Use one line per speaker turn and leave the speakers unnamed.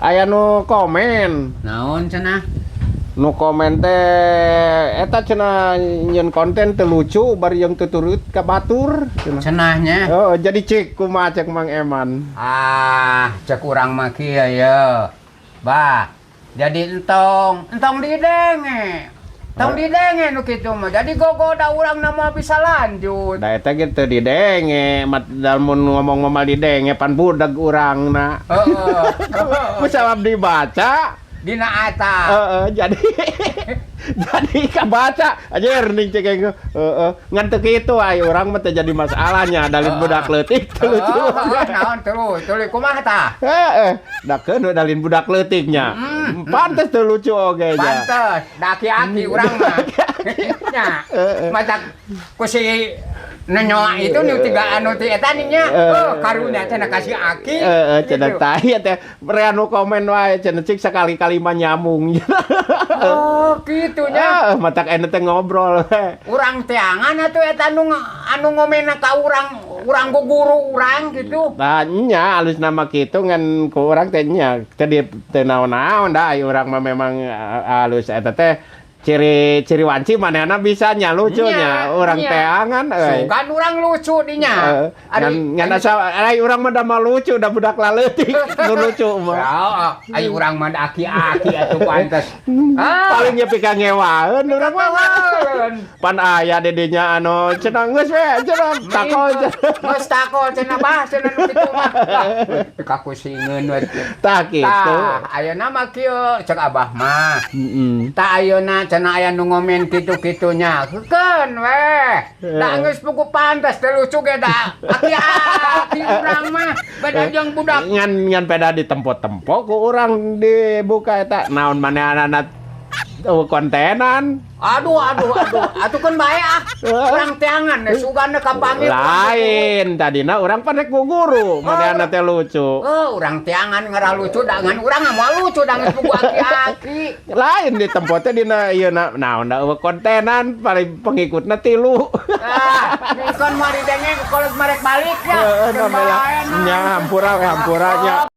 Aya nu komen.
Naon cenah?
Nu komen teh eta cenah nyeun konten teu lucu bari jeung tuturut ka batur cenah.
Cenahnya.
Oh, jadi cik kumaha cek Mang Eman?
Ah, cek urang mah kieu ya. Bah, jadi entong, entong didenge. Entong didenge nu kitu mah. Jadi gogoda urang na moal bisa lanjut.
Da eta ge teu didenge, mat lamun ngomong moal didenge pan budak urangna.
Heeh.
Ku sabab dibaca,
Dina eta.
Heeh, jadi kabaca anjir ning cek aing, heeh, ngan teu kitu ai urang mah teu jadi masalahnya dalin budak leutik teu lucu.
Heeh, naon terus, tuluy kumaha tah?
Heeh, da keun we dalin budak leutiknya. Pantes teu lucu oge nya.
Pantes, da aki-aki urang mah. Nya. Matak ku si nenyoa itu nu tiga anu ti eta nya. Oh, karunya cenah kasih aki.
Heeh, cenah
Gitu.
tai teh rea nu komen wae cenah cik sakali-kali mah nyambung.
Oh, kitu nya.
Ah, matak ene teh ngobrol we.
Urang teangan atuh eta anu ngomena ka urang, urang ku guru urang gitu.
Tah nya alus nama kitu ngan ku urang teh nya teh di teu naon-naon da ai urang mah memang alus eta teh ciri ciri wanci manehna bisa nya lucu nya urang teangan euy.
Sugan urang lucu dinya.
Heeh. Ngan ngan asa ai urang mah da mah lucu da budak laleutik nu lucu mah.
Ya, ai urang mah da aki-aki atuh pantes. Ah,
Paling nya pika ngewaeun urang mah.
Kawan.
Pan aya di dinya anu cenah geus we cenah tako cenah.
Geus tako cenah bah cenah nu kitu mah. Lah, pika kusingeun we.
Tah kitu.
Tah, ayeuna mah kieu cek Abah mah.
Heeh.
Tah ayeuna cenah aya nu ngomen kitu-kitunya. Keun weh. Da geus pugu pantes teu lucu ge da. Aki-aki urang mah beda jeung budak.
Ngan ngan peda ditempo-tempo ku urang dibuka eta naon manehna kontenan.
Aduh, aduh, aduh. Atuh kan bae ah. Urang teangan sugan kapanggih.
Lain tadina urang pan rek guru manehna teh lucu.
Oh, urang teangan ngarah lucu da ngan urang mah lucu da geus pugu aki-aki.
Lain ditempo teh dina ieu na naon da euweuh kontenan paling pengikutna tilu.
Ah, kan mau didenge kalau marek balik ya.
Heeh, nya hampura we hampura nya.